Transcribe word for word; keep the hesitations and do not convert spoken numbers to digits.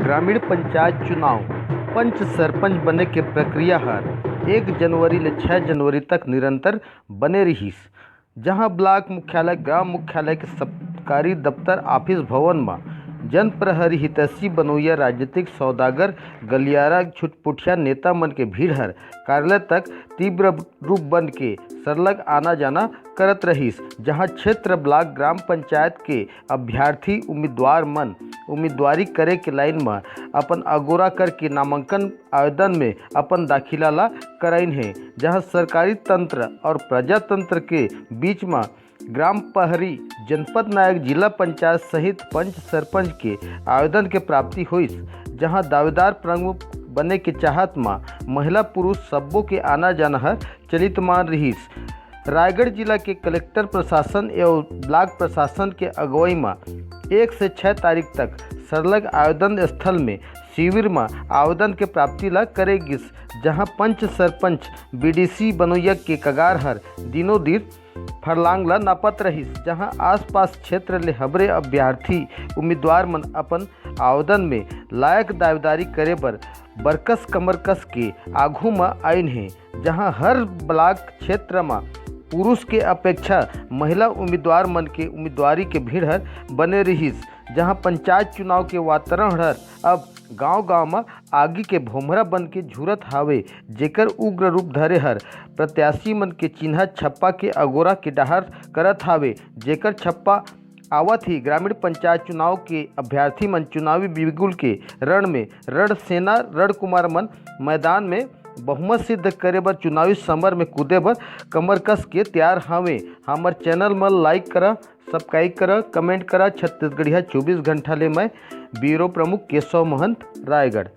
ग्रामीण पंचायत चुनाव पंच सरपंच बने के प्रक्रिया हर एक जनवरी ले छह जनवरी तक निरंतर बने रिहिस, जहां ब्लॉक मुख्यालय, ग्राम मुख्यालय के सरकारी दफ्तर, ऑफिस भवन म जन प्रहरी, हितैषी बनोइया, राजनीतिक सौदागर, गलियारा, छुटपुटिया नेता मन के भीड़ हर कार्यालय तक तीव्र रूप बन के सरलग आना जाना करत रहिस, जहां क्षेत्र, ब्लॉक, ग्राम पंचायत के अभ्यर्थी उम्मीदवार मन उम्मीदवारी करे के लाइन म अपन अगोरा करके नामांकन आवेदन में अपन दाखिला ला कराइन हे, जहां सरकारी तंत्र और प्रजातंत्र के बीच म ग्राम प्रहरी, जनपद नायक, जिला पंचायत सहित पंच सरपंच के आवेदन के प्राप्ति होइस, जहां दावेदार प्रमुख बने के चाहत म महिला पुरुष सब्बो के आना जाना हर चलितमान रिहिस। रायगढ़ जिला के कलेक्टर प्रशासन एवं ब्लॉक प्रशासन के अगुवाई म एक से छह तारीख तक सरलग आवेदन स्थल में शिविर म आवेदन के प्राप्ति ला करे गिस, जहां पंच सरपंच बीडीसी बनोइया के कगार हर दिनों दिन फरलांग ला नापत रहिस, जहां आसपास क्षेत्र ले हबरे अभ्यर्थी उम्मीदवार मन अपन आवेदन में लायक दावेदारी करे बर बरकस कमर कस के आघू म आइन हे, जहां हर ब्लॉक क्षेत्र म पुरुष के अपेक्षा महिला उम्मीदवार मन के उम्मीदवारी के भीड़ हर बने रिहिस, जहां पंचायत चुनाव के वातावरण हर अब गांव-गांव म आगी के भोमरा बन के झुरत हावे, जेकर उग्र रूप धरे हर प्रत्याशी मन के चिन्हा छप्पा के अगोरा के डहार करत हावे, जेकर छप्पा आवत ही ग्रामीण पंचायत चुनाव के अभ्यर्थी मन चुनावी बिगुल के रण में रणसेना रणकुमार मन मैदान में बहुमत सिद्ध करे बर चुनावी समर में कूदे बर कमर कस के तैयार हावे। हमर चैनल म लाइक करा, सब्सक्राइब करा, कमेंट करा। छत्तीसगढ़िया चौबीस घंटा ले मैं ब्यूरो प्रमुख केशव महंत, रायगढ़।